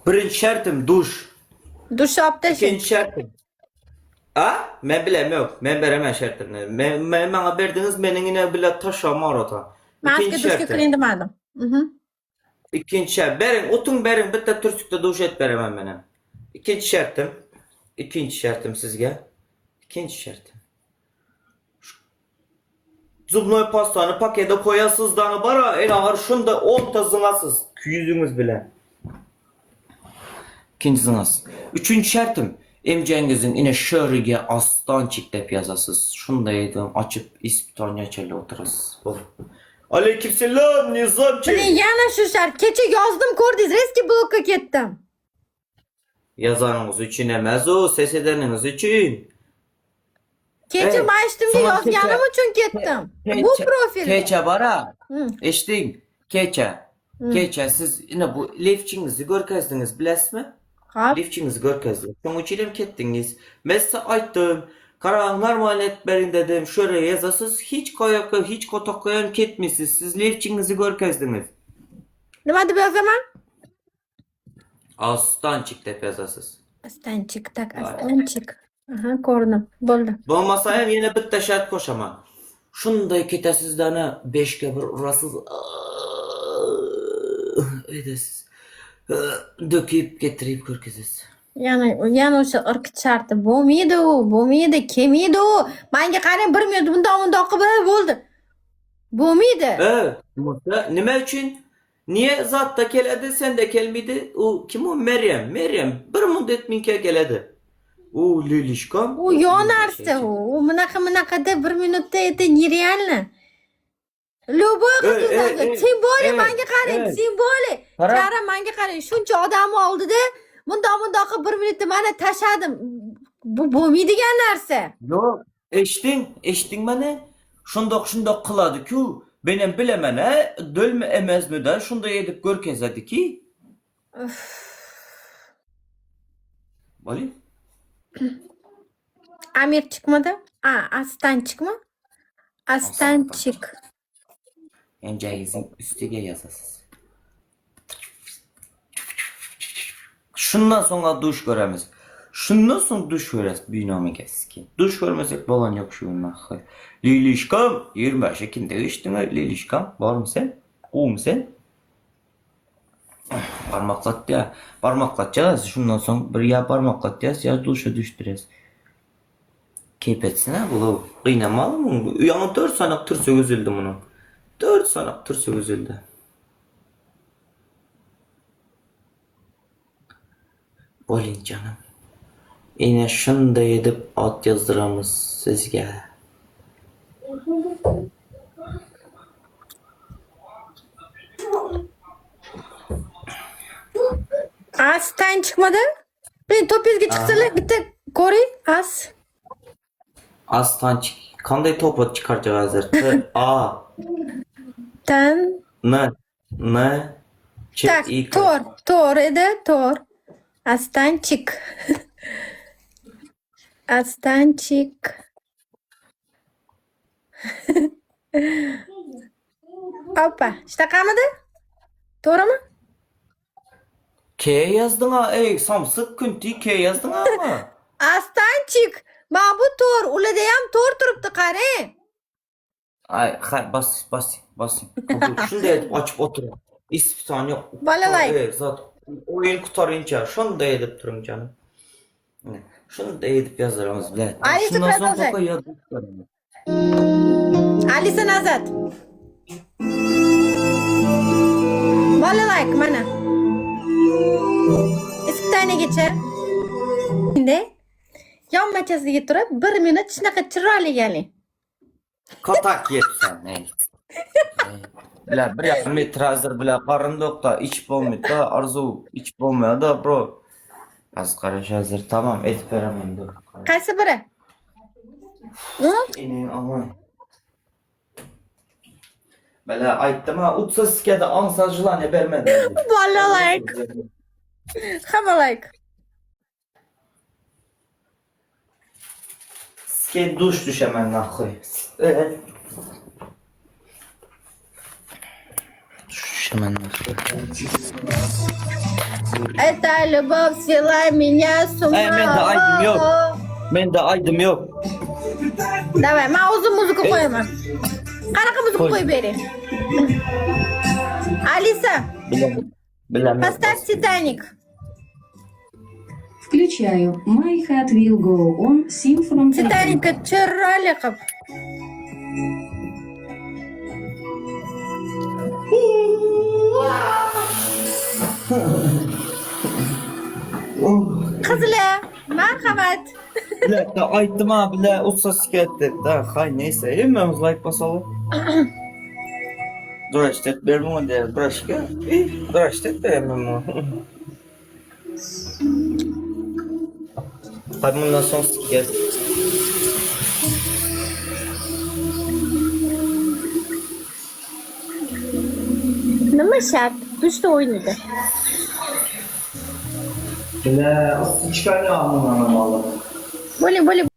Birinji şertim duş. Duş abdest. Ikinji şertim. A? Men bilemok. Men beremen şertimni. Men, men maňa berdiňiz meniň ine bile taşam arata. Maske Ikinji duşga şertim. kirin demedim. Mhm. Ikinji şert. Beriň, utuň beriň, bitte türsükde duş et beremen menem. Ikinji şertim. Ikinji şertim sizge. Ikinji şertim. Zubnoý pastany pakede koýasyz dany bara en agyr şunda onta zyňasyz ýüzüňiz bilen. Ikinji zyňas. Üçünji şertim emjäňiziň ine şörige astançik dep ýazasyz. Şunda edip açyp ispitaniýa çenli oturasyz. Bol. Aleykümselam Nizamçik. Blin ýana şu şart. Keçe ýazdym ko'rdingiz rezki blokka ketdim. Ýazanyňyz üçin emez o, ses edeniňiz üçin. Keçe Ey, maýşdymda soňam ýazganym keçe- üçin ketdim. Bu Keçe, profilde. keçe bara. Hı. Eşdiň, keçe. Hı. Keçe siz ine bu lifçiňizi görkezdiňiz bilesmi? Hap. Lifçiňizi görkezdiňiz. Şoň üçin hem ketdiňiz. Men size aýtdym. Garaň normal edip beriň dedim. Şöyle ýazasyz hiç kaýaka hiç kotaka hem ketmisiz. Siz lifçiňizi görkezdiňiz. Nima deb ýazaman? Astançik dep ýazasyz. Astançik, tak, astançik. Aha, ko'rdim. Bo'ldi. Bolmasa hem ýene bitta şert goşaman. Şunday ketesiz dana beşge bir urasyz. Edesiz. Döküp getirip görkezesiz. Yana, yana o'sha irkit sharti bo'lmaydi u, bo'lmaydi, kelmaydi u. Manga qarang, bir minut bundoq bundoq qilib bo'ldi. Bo'lmaydi. E, nima üçin? Niye zatda keledi, sende kelmedi? U kim o? Meryem. Meryem bir muddet minke keledi. U Lilişkam. U yo narsa u. U bunaqa bunaqada bir minutda это нереально. Любой Ey, qiz ey, yozadi. ey, Тем более ey, manga qarang, ey. тем более. Qara. Qara manga qarang, shuncha odamni oldida bundoq bundoq qilib bir minutda mana tashladim. Bu bo'lmaydigan narsa. Ýok, eşdiň, eşdiň meni? Şundak şundak kylady-ku, menem bilemen-ä, dölmi emezmi-dä, şunday edip görkezedi ki. Bolýa. Amir çykmady. A, Astançykmy? Astançyk. Emjägiziň üstüge ýazasyz. Şundan soňa duş göremiz. Şundan soň duş göres binomiga skin. Duş görmesek bolan ýok şu gün nahy. Lilişkam 25-e kimde geçdiň Lilişkam? Barmy sen? Gowmy sen? Barmaklatýa. Barmaklatjagaz şundan soň bir ýa barmaklatýas ýa duşa düşdüres. Keýp etsin-ä bu. Gynamaly muny. Ýaňy dört sanak türsek üzüldi munuň. Dört sanak türsek üzüldi. Bolin janym. Ine şunday edip at ýazdyramyz sizge. Astan çykmady. Men topizga çyksalar bitta ko'ring as. Astançik. Kanday topa çykarjak hazir? T A Tan N N Ç tak I K. tor tor edi tor. Astançik. Astançik. Oppa, shunaqamidi? To'g'rimi? K ýazdyň-a, eý, samsyk künti K ýazdyň-a. Astançik. Mana bu tor, ulardayam tor turibdi, qarang. Aý, ha, bas, bas, bas. Şunday edip açyp oturyň. Ispitaniýa. Balalay. Eý, zat, oýun gutarynça şunday edip duruň janym. Şunday edip ýazdyrarys, bilet. Alisa Şundan soň продолжай. toka ýazyp göreliň. Alisa nazad. Balalay mana. Ispitaniýagacha. Endi yonmachasiga turib bir minut shunaqa chiroyli galing. Katak ýepsen, ey. Bile bir ýarym metr hazir bile garyn dokda içip bolmyda arzuw içip bolmaýada bro. Az garaş hazir tamam edip beremen dur. Qaysi biri? Hı? Ene aman. Bile aýtdym ha utsa sikede aňsa jylany bermedi. Balalay. Hamma like. Sike duş düşemen nahoy. Evet. Duş düşemen nahoy. Это любовь свела меня с ума. Ey, mende aýdym ýok. Mende aýdym ýok. Давай, men o'zim muzika qo'yaman. Qanaqa muzika Qo'y. qo'yib bering? Alisa, Bilemem. Bilemem. поставь Titanic. Включаю My Heart Will Go On Symphony. Titanic'i chiroyli qilib. Qizlar, marhamat. Bile, da aýtdym ha bile ussa siket Da hay neyse hemmemiz like basaly. Duraştet ber muňa diýer. Duraşke. Duraştet ber muňa. Hadi bundan soň siket. Nima shart? Dushda o'ynaydi. Bile ussa çıkarya amına malı. Bo'ling, bo'ling.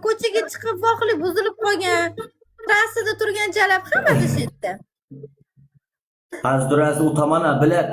Ko'chaga chiqib vafli buzilib qolgan. Trassada turgan jalab hammasi shu yerda. Az dur az utamana bile.